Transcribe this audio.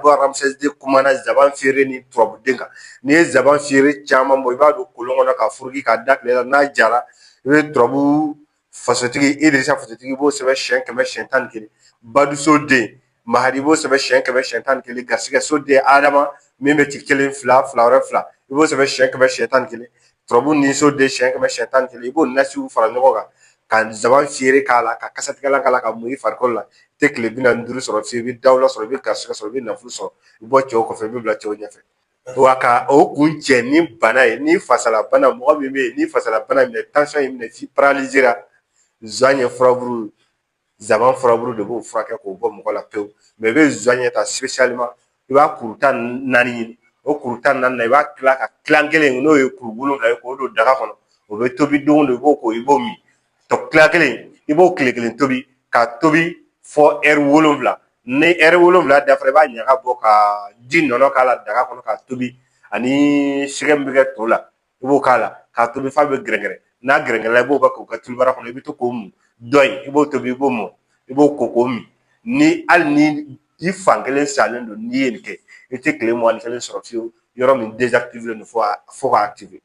Bɔ Ramsès II kumana zaban feere ni turabuden kan. N'i ye zaban feere caman bɔ, i b'a don kolon kɔnɔ ka furuki k'a da tile la. N'a jara, i bɛ turabu fasotigi Idrissa fasotigi, i b'o sɛbɛn siɲɛ 100 siɲɛ 11. Baduso den Mahadi, i b'o sɛbɛn siɲɛ 100 siɲɛ 11. Garisigɛ so den Adama min bɛ ci kelen fila fila wɛrɛ fila, i b'o sɛbɛn siɲɛ 100 siɲɛ 11. Turabu ni so den siɲɛ 100 siɲɛ 11, i b'o nasiw fara ɲɔgɔn kan ka zaban feere k'a la, ka kasatigɛlan k'a la, ka mun i farikolo la. I tɛ tile 45 sɔrɔ fiyewu, i bɛ dawula sɔrɔ, i bɛ garisigɛ sɔrɔ, i bɛ nafolo sɔrɔ, i bɛ bɔ cɛw kɔfɛ, i bɛ bila cɛw ɲɛfɛ. Wa ka o kun cɛ ni bana ye, ni fasala bana, mɔgɔ min bɛ yen ni fasala bana minɛ, tansiyɔn y'i minɛ f'i paralysera, zan furabulu, zaban furabulu de b'o furakɛ k'o bɔ mɔgɔ la pewu. Mɛ i bɛ zan ta spécialement, i b'a kuru 14 ɲini. O kuru 14 na, i b'a kila ka kilan kelen, n'o ye kuru 7 ye, k'o don daga kɔnɔ. O bɛ tobi don o don, i b'o ko, i b'o min. Tɔ kila kelen, i b'o tile kelen tobi, ka tobi fɔ ɛri 7. Ni ɛri 7 dafara, i b'a ɲaga bɔ ka ji nɔnɔ k'a la daga kɔnɔ ka tobi, ani sɛgɛ min bɛ kɛ to la, i b'o k'a la k'a tobi f'a bɛ gɛrɛgɛrɛ. N'a gɛrɛgɛrɛ, i b'o kɛ k'o kɛ tulubara kɔnɔ, i bɛ to k'o mun. Dɔ in, i b'o tobi, i b'o mɔ, i b'o ko k'o min. Ni hali ni i fan kelen salen don, n'i ye nin kɛ, i tɛ tile 21 sɔrɔ fiyewu, yɔrɔ min désactivé don fo k'a activé.